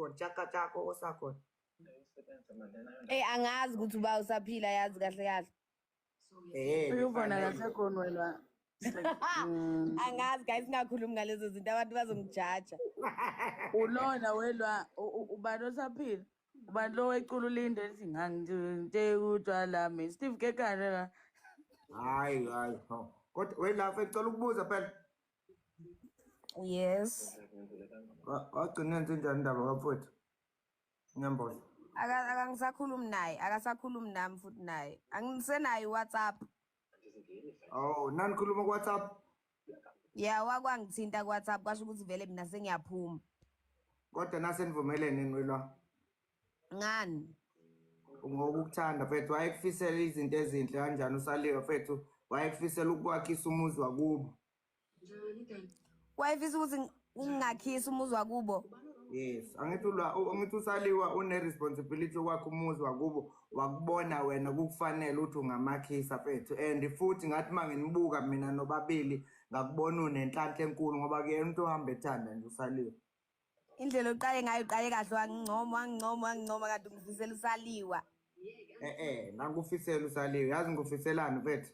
move on, chaka chaka osakhona. Eh, angazi ukuthi uba usaphila, yazi kahle kahle. Uyubona kasekhona wena. Angazi guys, singakhulumi ngalezo zinto, abantu bazongijaja. Ulona welwa ubani osaphila? Ubani lo wecula ulinde lithi nganginte utshwala mi Steve Kekane la. Hayi hayi. No. Kodwa welapha ngicela ukubuza phela. Yes. Wagcina yenze njani indaba kamfowethu? Nyamboza. Akangisakhulumi naye, akasakhulumi nami futhi naye. Angisenayo iWhatsApp. Oh, nanikhuluma ku WhatsApp? Ya, wakwangithinta ku WhatsApp, kwasho ukuthi vele mina sengiyaphuma. Kodwa nasenivumelene nwelwa. Ngani? Ngokukuthanda mfethu, wayekufisela izinto ezinhle kanjani usaliwe mfethu, wayekufisela ukwakhisa umuzi wakubo. Wayefisa ukuthi ungakhisa umuzi wakubo. Yes, angithi ulwa angithi usaliwa une responsibility yokwakha umuzi wakubo, wakubona wena kukufanele ukuthi ungamakhisa mfethu. And futhi ngathi manginibuka mina nobabili ngakubona unenhlanhla enkulu ngoba kuyena umuntu ohamba ethanda nje usaliwe. Indlela oqale ngayo, uqale kahle, wangincoma, wangincoma, wangincoma, kanti ungifisela usaliwa. Nangikufisela usaliwe, yazi ngikufiselani mfethu?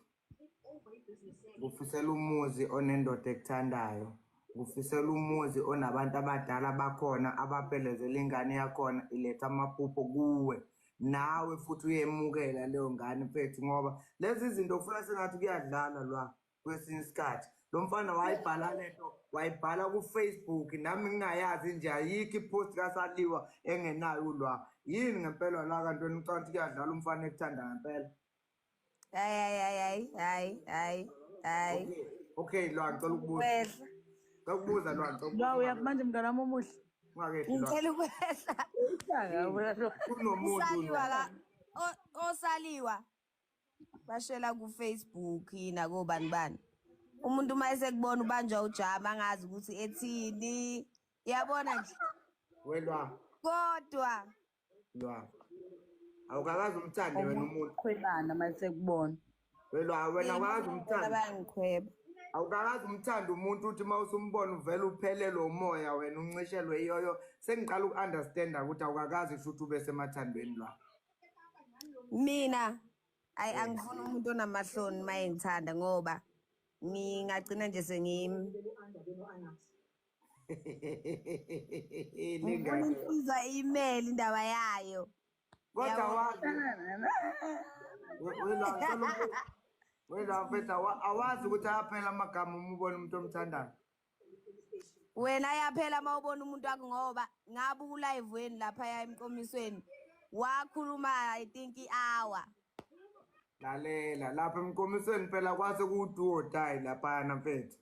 Ngikufisela umuzi onendoda ekuthandayo. Ngikufisela umuzi onabantu abadala bakhona abaphelezela ingane yakhona iletha amaphupho kuwe. Nawe futhi uyemukela leyo ngane mfethu, ngoba lezi zinto kufuna sengathi kuyadlala lwa kwesinye isikhathi. Lo mfana wayibhala lento, wayibhala ku-Facebook, nami ngingayazi nje, ayikho ipost kaSaliwa engenayo ulwa. Yini ngempela la kanti wena ucabanga ukuthi kuyadlala umfana ekuthanda ngempela? Hayi hayi hayi hayi hayi hayi. Okay, lwa ngicela ukubuza. Kwehla. Ngicela ukubuza lwa, ngicela Lwa ukubuza. uya manje mngane wami omuhle. Ungakehli lwa. Ngicela ukwehla. Uhlanga wena lo. Kunomuntu Usaliwa lwa. ka osaliwa. Bashela ku Facebook yina kobani bani. Umuntu uma esekubona ubanjwa ujama angazi ukuthi ethini. Yabona nje. Welwa. Kodwa Lwa. Awukakazi umthande wena umuntu. Qhwebana masekubona. Welwa wena awukakazi umthande. Bayangikhweba. Awukakazi umthande umuntu uthi uma usumbona uvele uphelelwe umoya wena uncishelwe iyoyo. Sengiqala uku-understanda ukuthi awukakazi kusho ukuthi ube semathandweni lwa. Mina ayi, angifuni umuntu onamahloni uma engithanda, ngoba ngingagcina nje sengim Lengane. insizwa imele indaba yayo. Kodwa Yabo. wazi wena wena mfethu, awazi ukuthi ayaphela amagama uma ubona umuntu omthandayo. Wena ayaphela uma ubona umuntu wakho, ngoba ngabe ulive weni lapha ya emqomisweni wakhuluma I think i-hour. Lalela lapha emqomisweni phela kwase ku-do or die laphana mfethu.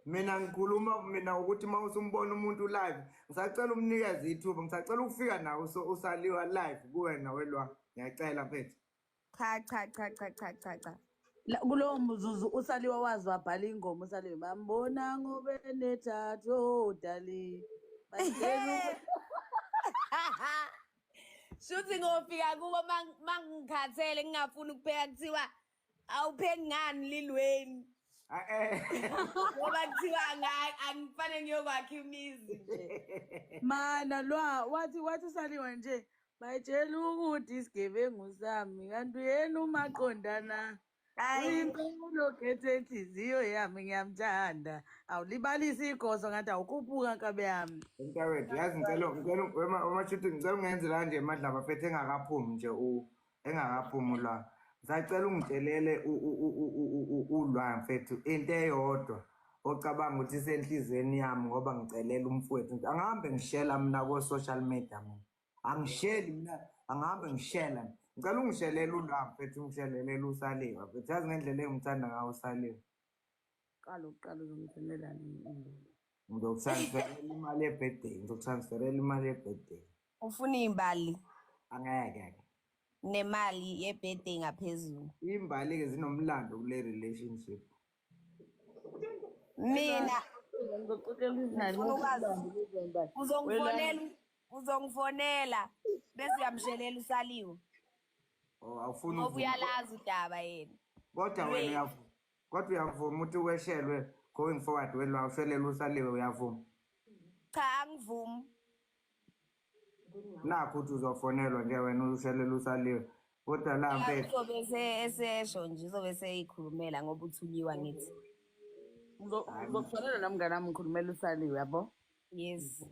Mina ngikhuluma mina ukuthi uma usumbona umuntu live, ngisacela umnikeze ithuba, ngisacela ukufika nawe usaliwa live kuwena welwa. Ngiyacela mfethu. Cha cha cha cha cha cha cha. Kulowo mzuzu usaliwa wazi wabhala ingoma usaliwe bambona ngobe nethathu dali. Shuthi ngofika kubo mangikhathele ngingafuni ukupheka, kuthiwa awupheki ngani lilweni. Ngoba kuthiwa angifanele ngiyokwakha imizi nje. Mana lwa wathi usaliwa nje bayitshela ukuthi isigebengu sami kanti uyena umaqondana. Uyimpilo khethe inhliziyo yami ngiyamthanda. Awulibalisi igoso ngathi awukhuphuka nkabe yami. Mntawethu yazi ngicela wema shuthi ngicela ungenzela kanje emadlaba mfethu engakaphumi nje engakaphumi ulwa. Ngisacela ungitshelele ulwa mfethu into eyodwa ocabanga ukuthi isenhlizweni yami, ngoba ngicelela umfowethu. Angihambe ngishela mina ko social media mina. Angisheli mina, angihambe ngishela. Ngicela ungishelele ulwa mfethu, ungishelele usaliwa mfethu. Yazi ngendlela engimthanda ngayo usaliwa. Qala uqala uzongithumelana imali. Ngizokutransferela imali ye-birthday, ngizokutransferela imali ye-birthday. Ufuna imbali Angeke ke. nemali ye-birthday ngaphezulu. Imbali ke zinomlando kule relationship. Mina Ngizoxoxela izinani. Ngifuna ukwazi. Uzongifonela bese uyamshelela usaliwe. Oh, awufuni Ngoba ukuvuma. uyalazi udaba yena. Kodwa wena uyavuma. Kodwa uyavuma ukuthi weshelwe going forward wena ushelele usaliwe, uyavuma. Cha, angivumi. Nakho ukuthi uzofonelwa nje wena ushelela usaliwe. Kodwa la mfethu Uzobe esesho nje, uzobe eseyikhulumela ngoba uthunyiwa ngithi. Ngizokufonela nomngane wami ngikhulumela usaliwe yabo. Yes.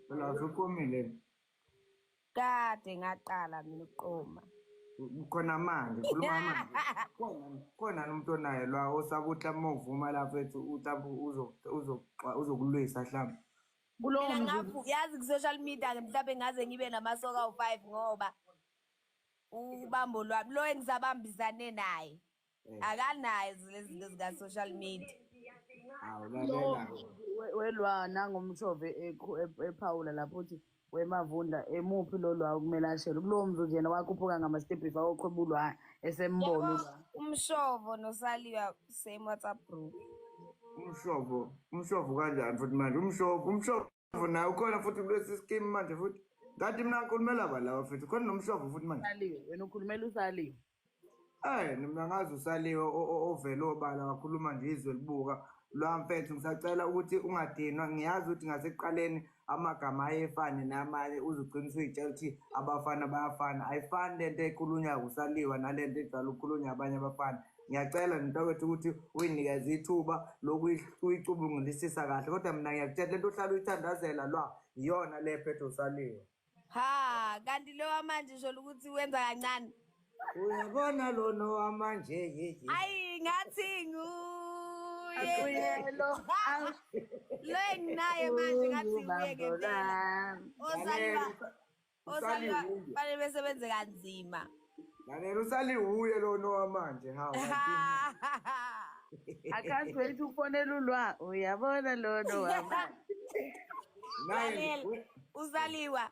Phela usuqomile. Kade ngaqala mina ukuqoma. Khona manje, khuluma manje. Khona umuntu onaye la osakuthi uma uvuma la mfethu uthi uzokulwisa mhlawumbe. Kulowo Mina mzuzu ngaphu yazi ku-social media ke mhlawumbe ngaze ngibe namasoka awu-5 ngoba ubambo lwami lo engisabambisane naye akanayo lezi zinto zika-social media. Hawu kulowo lalela. mzuzu welwa nangomshove ephawula lapho uthi wemavundla emuphi lo lwa okumele ashele. Kulowo mzuzu yena wakhuphuka ngama-step awoqhweba ulwa esembona Yabo ulwa. umshovo nosaliwa same WhatsApp group. Umshovo, umshovo kanjani futhi manje? Umshovo, umshovo naye ukhona futhi kulesi scheme manje futhi. Kanti mina ngikhulumela ba lawa futhi khona nomshovo futhi manje. Usaliwe, wena ukhulumela usaliwe. Mina ngazi usaliwe ovele obala wakhuluma nje izwe libuka. Lwa mfethu ngisacela ukuthi ungadinwa, ngiyazi ukuthi ngasekuqaleni amagama ayefane namanye uzugcina usuyitshela ukuthi abafana bayafana. Ayifani lento ekhulunywa usaliwa nalento ejwayele ukukhulunywa abanye abafana. Ngiyacela ntokwethu ukuthi uyinikeze ithuba lokuyicubungulisisa kahle, kodwa mina ngiyakutshela lento ohlala uyithandazela lwa iyona le ephethe usaliwe. Ha, kanti lo wamanje usho ukuthi wenza kancane. Uyabona lona wamanje ye. Ayi ngathi nguye. Akuyelo. Lo enginaye manje ngathi nguye ngempela. Osaliwa osaliwa fanele besebenze kanzima. Lalela usaliwuye lona wamanje hawu. I can't wait ukufonela ulwa. Uyabona lona wamanje. Lalela usaliwa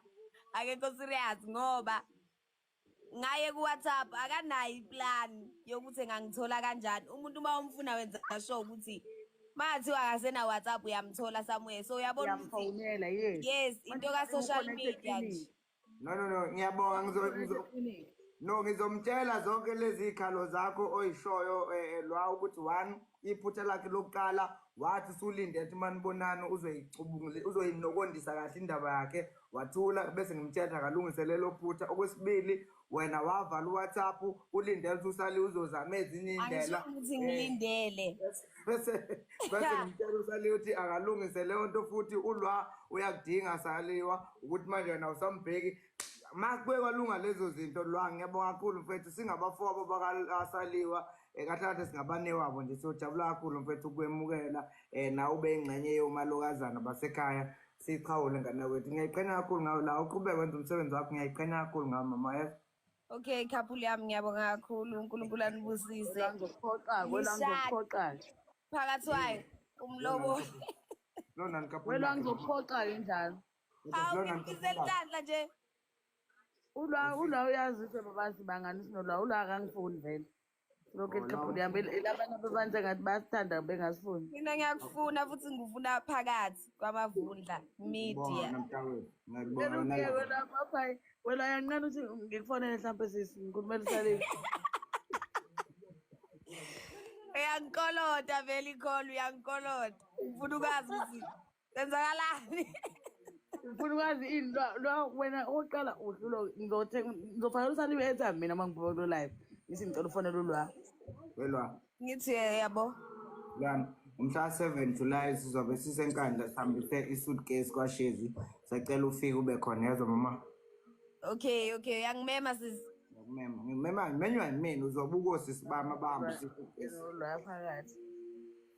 akekho serious ngoba ngaye ku WhatsApp akanayo iplan yokuthi engangithola kanjani. Umuntu uma umfuna wenza sure ukuthi mathiwa akasena WhatsApp uyamthola somewhere, so uyabona ukuthi Uyamfonela, yes. Yes, into ka social media nje. No no no, ngiyabonga ngizo no ngizomtshela zonke lezi ikhalo zakho oyishoyo lwa ukuthi one iphutha lakhe lokuqala wathi usulinde ethi manibonana uzoyicubungula uzoyinokondisa kahle indaba yakhe wathula, bese ngimtshela akalungise lelo phutha. Okwesibili wena wavala uWhatsApp ulindele ukuthi usale uzozama ezinye indlela. Angisho ukuthi ngilindele. Bese ngimtshela usale ukuthi akalungise leyo nto futhi ulwa uyakudinga saliwa ukuthi manje wena usambheki. Makubuye kwalunga lezo zinto lwa ngiyabonga kakhulu mfethu, singabafowabo bakasaliwa kahle kahle singabanewabo nje, siyojabula kakhulu mfethu ukwemukela nawe ube ingxenye yomalokazana basekhaya. Siqhawule ngane wethu, ngiyayiqhenya kakhulu ngawe la uqhubeke wenza umsebenzi wakho, ngiyayiqhenya kakhulu ngawe mama yes. Okay couple yami ngiyabonga kakhulu, uNkulunkulu anibusise. Ngizokuphoxa, wena ngizokuphoxa. Phakathi wayo umlobo. Lona nikaphula. Wena ngizokuphoxa kanjalo. Hawu ngifisela inhlanhla nje. Ulwa uyazi ukuthi babazi bangani sinolwa, ulwa akangifuni vele. Lokho eqephuli yami labanye abantu engathi bayasithanda bengasifuni. Mina ngiyakufuna futhi ngifuna phakathi kwamavundla media. Ngiyabonga Wena papa, wena uyanqena ukuthi ngikufonele mhlawumbe sisi ngikhulumela usalile. Uyangikolota vele ikhona uyangikolota. Ngifuna ukwazi ukuthi kwenzakalani. Ngifuna ukwazi ini lwa wena oqala udlulo ngizothenga ngizofakela usaliwe airtime mina uma ngibuka live. Ngithi ngicela ufonele ulwa. Welwa. Ngithi yabo. Lami umhla 7 July sizobe sisenkandla sihambise i-suitcase kwaShezi. Sacela ufike ube khona yezwa mama. Okay okay uyangimema sisi. Ngiyakumema. Ngimema ngimenywa yimina uzobuka osisi bami abahambisa i-suitcase. Ulwa phakathi.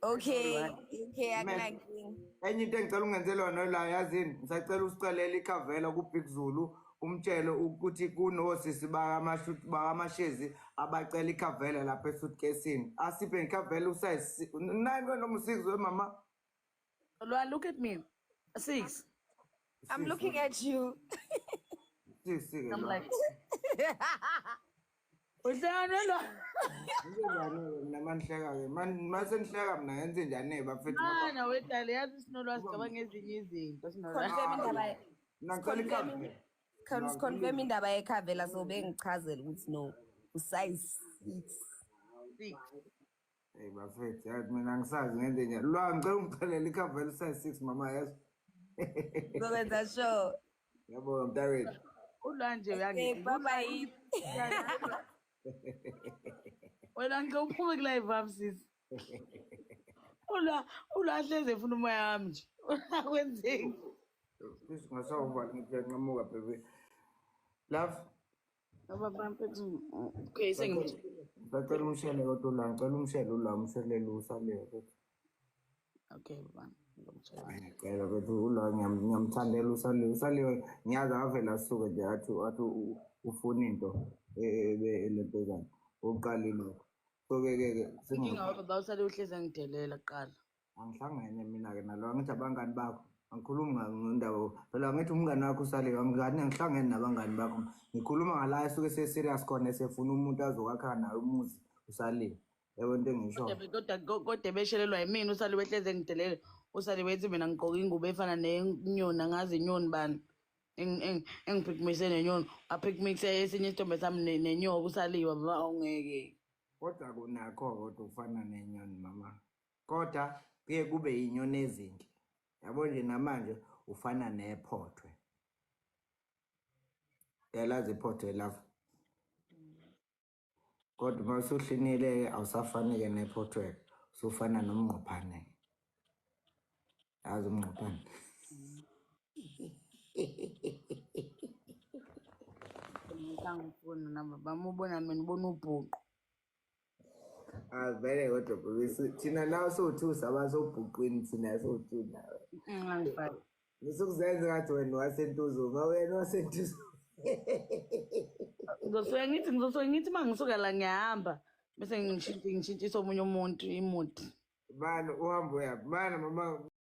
Okay okay akunankinga. Enye into engicela ungenzele yona la yazini, ngisacela usicelele ikhavela kuBig Zulu umtshele ukuthi kunosisi bakaMashezi abacela ikhavela lapha esuitcase-ini. Asiphe ikhavela usize 9 noma u6 we mama. Lwa look at me. 6. I'm looking at you. 6 ke. I'm like Uhlangane lo. Njani mina manihleka ke? Mase nihleka mina ngenze njani bafethu? Mana wedala yazi sinolwazi cabanga ezinye izinto sinolwazi. Confirm indaba. Mina ngicela ikhavela. Confirm indaba yekhavela so bengichazela ukuthi no usize 6. 6. Hey bafethu, yazi mina ngisazi ngenze njani. Lwa ngicela ungicelele ikhavela usize 6 mama yes. Ngizokwenza sure. Ngiyabonga mntakwethu. Ulwa nje Okay, uyangidina. bye bye. Wena ngike uphume ku-live wami sisi. Ulwa ulwa hlezi efuna umoya wami nje. Akwenzeki. Please ngasawuvala ngithi uyanqamuka baby. Love, Baba mfethu. Okay, sengimtshela. ngicela umshele kodwa ula, ngicela umshele ula, umshelele usale kodwa. Okay baba. Ngizomtshela. Ngiyacela kodwa ula ngiyamthandela usale, usale ngiyazi avele asuke nje athi ufuna into elentozana. Uqale lokho. So ke ke ke Inkinga baba usale uhlezi engidelela kuqala. Angihlangene mina-ke nalo, angithi abangani bakho angikhulumi ngendaba phela, angithi umngani wakho usaliwe, angani angihlangene nabangani bakho, ngikhuluma ngala esuke se-serious khona esefuna umuntu azokwakha naye umuzi usaliwe, yabo into engishoyo. Kodwa beshelelwa yimina usale wehleze engidelele, usale wethi mina ngigqoke ingubo efana nenyoni, angazi inyoni bani. Engiphikmise nenyoni, aphikmise esinye isithombe sami nenyoka usaliwa baba awungeke. Kodwa kunakho kodwa ukufana nenyoni mama, kodwa kuye kube yinyoni ezinhle, yabo nje namanje ufana nephothwe, uyalazi iphothwe lapho, kodwa uma usuhlinile-ke awusafani-ke nephothwe-ke, usufana nomngqophane-ke, yazi umngqophane. Angifuni nami baba, ubona mina ubona ubhuqu. Ah vele kodwa baby, thina la sowu-two sabasobhuqwini thina sowu-two nawe. Angifani. Ngisukuzenza ngathi wena waseNtuzuma, wena waseNtuzuma. Ngizosuke ngithi uma ngisuka la ngiyahamba bese ngishintshisa omunye umuntu imuthi. Bani uhamba uyaphi? Bani mama.